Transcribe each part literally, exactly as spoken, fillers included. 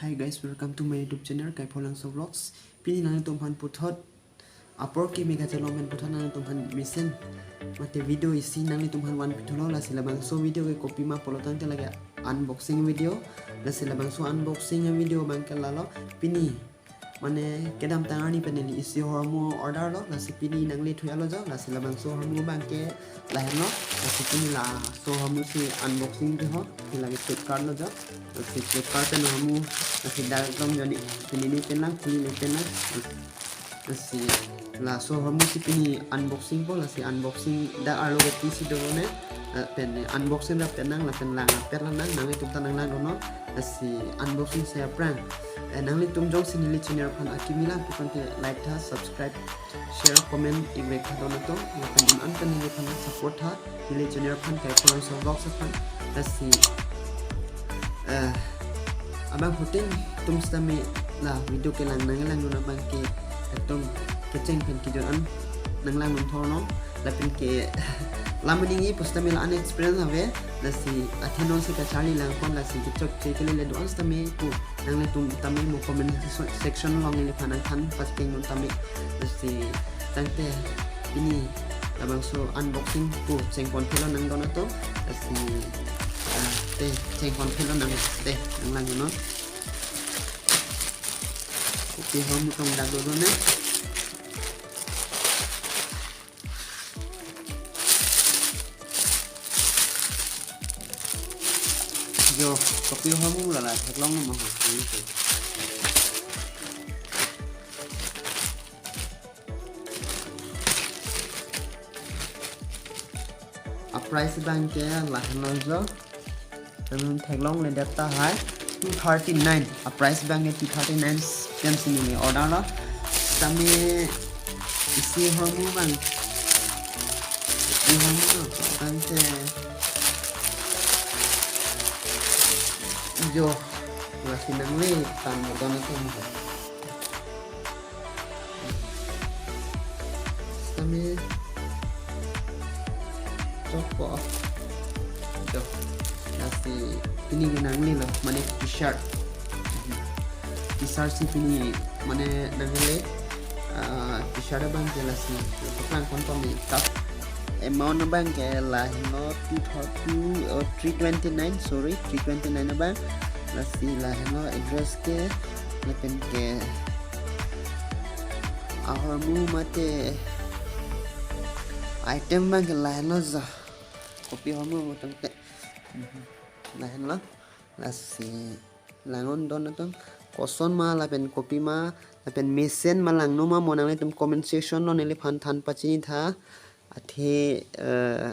Hi guys, welcome to my YouTube channel, Kaipholangso Vlogs. Pini nanglitum aphan puthot, apor kimi kachelong pen puthot nanglitum aphan mesen mate video isi nanglitum aphan vanpithulo. Lasi labangso video ke kopima pulo tangte lake unboxing video. Lasi labangso unboxing video abangke lalo, pini mane kedamtang arni pen neli isi hormu order lo, lasi pini nanglethulo jo. Lasi labangso hormu abangke lahenlo. Lasi pini laso hormu si unboxing ke ho, pini lake Flipkart lo jo. Lasi Flipkart pen hormu, lasi dak rom joni, pini ne pen lang, pini ne pen lang. Lasi laso hormu si pini unboxing po, lasi unboxing dak arlo kopi si dolo ne, eh, pen unboxing dak pen nang, lapen lang apet lang nang, nanglitum ta nanglangdunnon. Lasi unboxing si aphrang, eh, nanglitum jongsi neli channel aphan akimi lang pu tangte like tha, subscribe, share, comment, ibrek tha don atum, lapen un an pen neliphan support tha, neli channel aphan, Kaipholangso Vlogs aphan. Lasi, eh, abangphutin atum sitame la video kelang nanglangdun abangke atum kecheng pen kejut an nanglangdun thornon. Lapen ke lam ningje pusitame la-an experience ave. Lasi athe non si kacharli lang pon, lasi kechokche kelele do-an sitame pu nanglitum tame mo comment section along neliphan nangthan pachekengdun tame. Lasi tangte pini labangso unboxing pu chengpon phelo nang don atum. Lasi, ah, te chengpon phelo nang, te nanglangdunnon. Kopi hormu tong dak dolo ne. Jo, kopi hormu lala theklong ma ho. A price abangke lahenlo jo. Temen theklongledet tahai two thirty-nine. A price abangke two thirty-nine pen si neli order lo. Tame isi hormu abang. Isi hormu abang te. Jo, lasi nangle tan mo don atum. Sitame chokpo. Jo. Lasi pini ke nanglelo, mane t-shirt. T-shirt si pini mane nangle, ah, t-shirt abangke lasi. Paklang kon pame tap. Amount abangke lahenlo two thirty, oh, three twenty-nine, sorry, three twenty-nine abang. Lasi lahenlo address ke, lapen ke ahormu mate item abangke lahenlo jo. Kopi hormu mo tangte. Lahenlo. Lasi langdun don atum. Koson ma lapen kopi ma lapen mesen ma langno ma mo nanglitum comment section along neliphan than pachini tha. Athe, eh,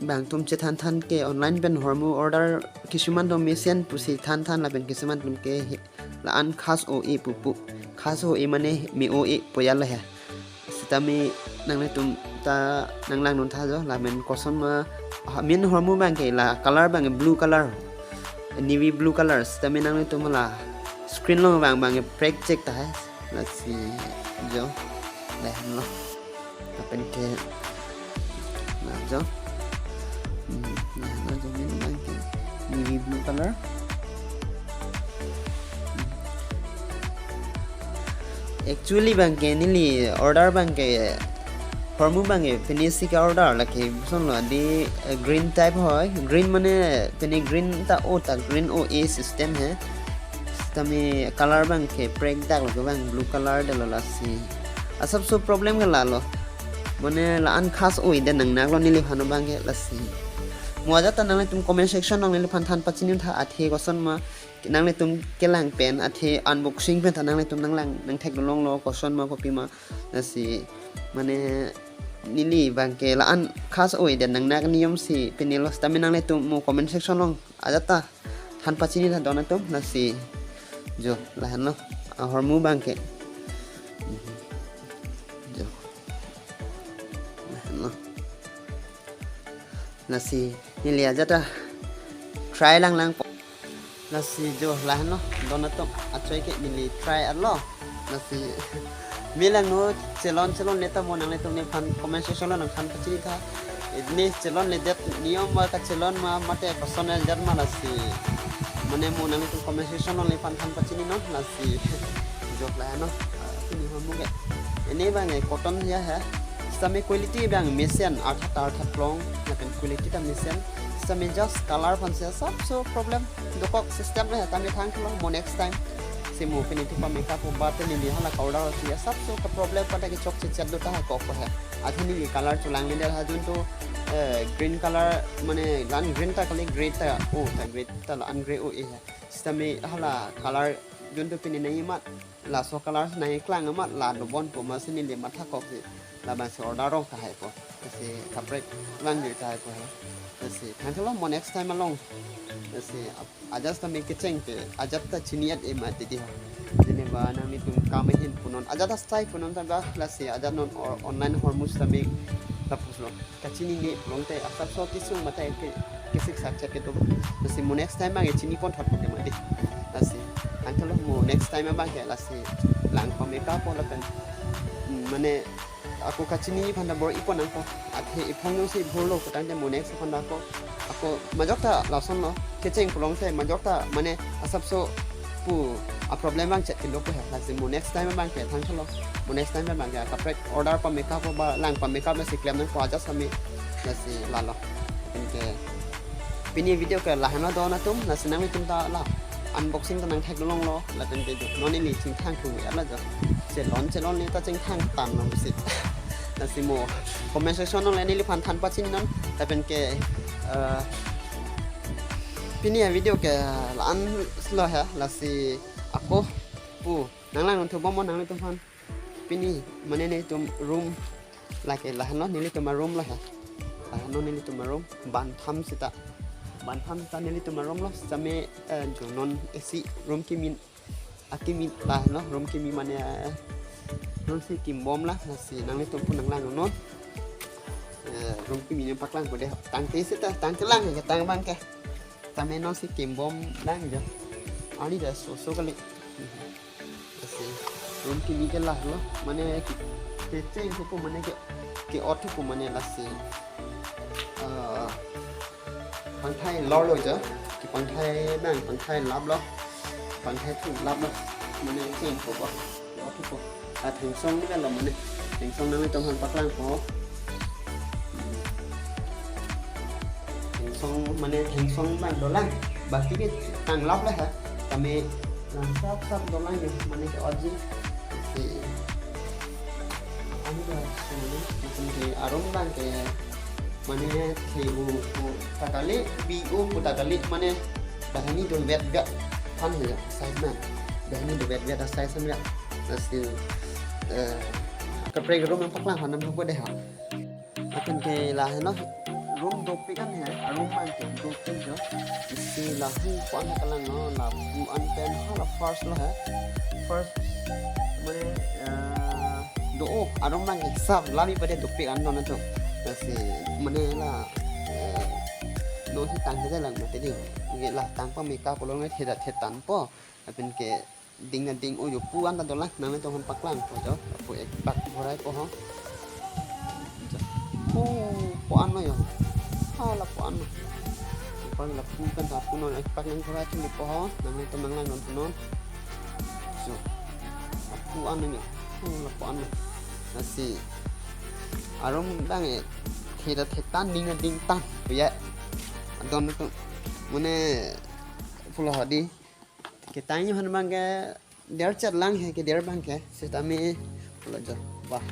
bang atum chethan than ke online pen hormu order, kisuman atum mesen pusi than than lapen kisuman atum ke he, la-an khas o-e pupu. Khas o-e mane me-o-e pu ya lo he. Sitame nanglitum ta nanglangdun tha jo, lapen koson ma, ha, main hormu abangke la color abang blue color, navy blue color. Sitame nanglitum la screen along abang abangke prek chek tahai. Lasi jo, lahenlo. Lapen ke, na jo. Hmm, lahenlo jo, main abangke navy blue color. Actually abangke neli order abangke hormu abangke pini si ke-order lake puson lo di, eh, green type hoi. Green mane pini green ta o ta green o-e system he. Sitame color abangke prek dak lo ke abang blue color det lo lasi. Asapso problem ke lalo. Mane la-an khas o-e det nangnak lo neliphan abangke lasi. Mo ajat ta nanglitum comment section along neliphan than pachini tha athe koson ma nanglitum kelang pen athe unboxing pen ta nanglitum nanglang nangtheklong lo koson ma kopi ma. Lasi mane neli abangke la-an khas o-e det nangnak niyom si pini lo sitame nanglitum mo comment section along ajat ta than pachini tha don atum. Lasi jo lahenlo ahormu abangke. Jo lahenlo. Lasi neli ajat ta try lang lang po. Lasi jo lahenlo don atum, achoi ke neli try arlo. Lasi me langno chelon chelonle ta mo nanglitum nephan comment section along nangthan pachini tha. Ne chelonledet niyom ma kachelon ma mate koson det ma lasi. Mane mo nanglitum comment section along nephan than pachini non, lasi jo lahenlo, ah, pini ho mo ke. Ene abang ke cotton ya he. Sitame quality abang mesen, artha ta artha plong, lapen quality ta mesen. Sitame just color aphan si asapso problem dokok, system le he, tame thangthelo mo next time. Si mo pini tu pameka po ba te neli hala ka order si asapso ka problem pada kechok chechet do tahai kok ko he. Athe neli color cholangledet ha, jun tu, eh, green color, mane la-an green ta kali, grey ta, oh, ta grey ta la-an grey o-e he. Sitame hala color jun tu pini nangji amat, laso color si nangklang amat, la dobon po ma si neli mathakok si, labang si order rong tahai po. Lasi kaprek abang joi tahai po he. Lasi thangthelo mo next time along. Lasi ap-, ajat sitame kecheng ke, ajat ta chini-et-e mati di ho. Jene ba nanglitum kam ahin punon, ajat asai punon ta ba, lasi ajat non or-, online ahormu sitame lapuson kachinine pulote asapso kesung mate ke, kesik sak chak kedo. Lasi mo next time abang ke chini pon thot ke mati. Lasi thangthelo mo next time abang ke, lasi lang pameka po lapen, mm, mane ako kachini aphan ta bor-i pon nangpo. Athe ephong jongsi bhurlo putangte mo next aphan ta ako, ako majok ta lasonlo, kecheng pulote majok ta mane asapso pu a problem abang chet kedo po he. Lasi mo next time abang ke thangthelo. Mo next time abang ke kaprek order pameka po ba lang pameka ba si klem nangpo ajat sitame. Lasi lalo. Anke pini video ke lahenlo don atum, lasi nanglitum ta la unboxing ta nangthek longlo, lapen ke jo non neli chingthang thu ya la jo. Chelon chelon neli ta chingthang tanglo si. Lasi mo comment section along le neliphan than pachini non, lapen ke, eh, pini avideo ke la-an lo he, lasi ako pu nanglangdun thu bom mo nanglitum aphan. Pini mane nelitum room, lake lahenlo nelitum aroom lo he. Lahenlo nelitum aroom, bantham sita. Bantham sita nelitum aroom lo, sitame, eh, jo non A C room kimi, akimi lahenlo, room kimi mane, eh, non si kimbom la, lasi nanglitum pu nanglangnon. Eh, room kimi nangpaklangpo de, tangte sita, tangte lang he, tang abang ke. Tame non si kimbom lang jo. Arni ta soso kali. Lasi room kimi ke lahelo, mane ke, kecheng thupo mane ke, ke-ot thupo mane lasi, ah, pangthai lorlo jo, kepangthai abang, pangthai laplo, pangthai thu laplo, mane cheng thupo, ke-ot thupo. Ah, thengsong ni lo mane, thengsong nanglitum aphan paklangpo. Thengsong mane thengsong abang dolang. Baki ke tang lap le ha. Kami lang sap sap dolang ya mane ke oji. Si. Anu ba sini mungkin ke aroom abang ke mane the u, u ta kali, bi u pu ta kali mane banghini do vet vet aphan he size na. Banghini do vet vet size na. Lasi, eh, kaprek room nangpaklang aphan nangpo de ha. Lapen ke lahenlo, room dopik an he, aroom abang ke dopik jo. Isi lapu an kelanglo, lapu an pen hala first lo he. First mane, eh, do-o aroom abang ke sap lami pade dopik an non atum. Lasi mane la, eh, non si tangte lang mati di. Nge la tang pameka pulo nge theda thetan po. Lapen ke ding na ding o jo pu an ta dolang, nanglitum aphan paklangpo jo. Lapu ekpak bhorai po ho. Jo. Pu, pu an lo jo. Ha lapu an lo. Pu an lapu kan ta pu non ekpak nang bhorai thili po ho. Nanglitum nanglangnon pu non. Jo. Pu an lo jo. Pu lapu an lo. Lasi aroom abang ke theda thetan ding na ding tang. Pu ya. Adon tu. Mane pulo hadi. Ketang aphan abang ke der chat lang he, ke der abang ke. Sitame pulo jo. Wah.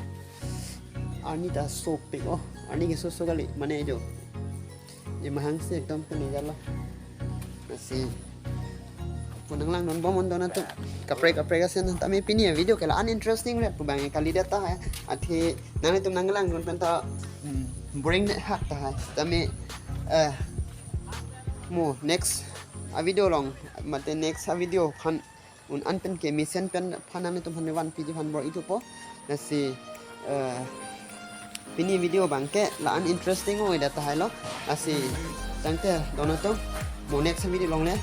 Arni ta sopik o. Arni ke soso kali mane jo. Ye mahang si ekdom puni jalo. Lasi pu nanglangnon bom on don atum. Kaprek kaprek asen tame pini avideo ke la-an interesting le pu abang ke kalidet tahai. Athe nanglitum nanglangnon pen ta, hmm, boring ne hak tahai. Tame, eh, mo next avideo along, mate next avideo aphan un an pen ke mesen pen aphan nanglitum aphan vanpiji aphan bor-i thupo. Lasi, eh, pini video abang ke la-an interesting o ida tahai lo. Lasi tangte don atum, mo next video along le.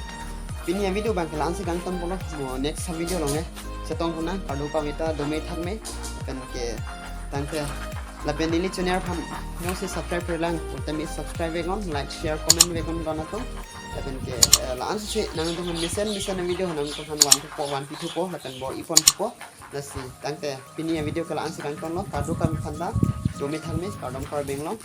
Pini avideo abang ke la-an si kangton pulo, mo next video along le chetong puna, kado pamita dome thakme. Pen ke tangte lapen neli channel aphan jongsi subscribe-re lang, tame subscribe-vek non, like, share, comment-vek non don atum. Lapen ke, eh, la-an si nangtum aphan mesen mesen avideo nangtum aphan van thupo, vanpi thupo, lapen bor-i pon thupo. Lasi tangte pini avideo ke la-an si kangtonlo, kardom kami aphan ta, dome thangme, kardom Karbi Anglong.